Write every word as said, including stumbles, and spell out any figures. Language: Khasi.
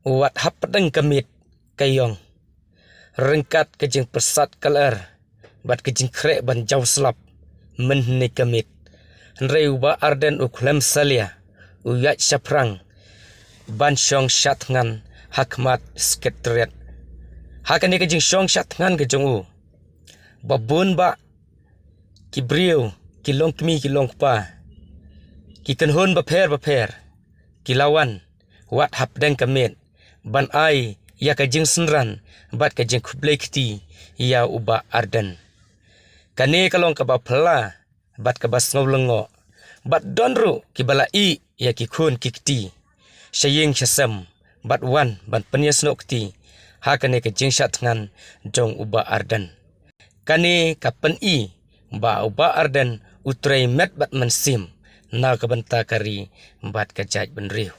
wat hapdeng ka miet ka ïong, ryngkat ka jingpyrsad ka lyer bad ka jingkhreh ban jaw slap mynhynne ka miet. Hynrei u Bah Ardent u khlem salia, u ïaid shaphrang ban shong shah thngan ha khmat Secretariat. Ha kane ka jingshong shah thngan ka jong u, ba bun bah ki briew, ki longkmie ki longkpa, ki kynhun bapher bapher ki la wan wat hapdeng ka miet ban ai ïa ka jingsynran bad ka jingkhublei kti ïa u Bah Ardent. Kane ka long kaba phylla bad kaba sngew lyngngoh, bad don ruh kiba la ïeh ïa ki khun ki kti sha ïing sha sem bad wan ban pynïasnoh kti ha kane ka jingshah thngan jong u Bah Ardent. Kane ka pyni ba u Bah Ardent u trei met bad mynsiem na ka bynta ka ri bad ka jaitbynriew.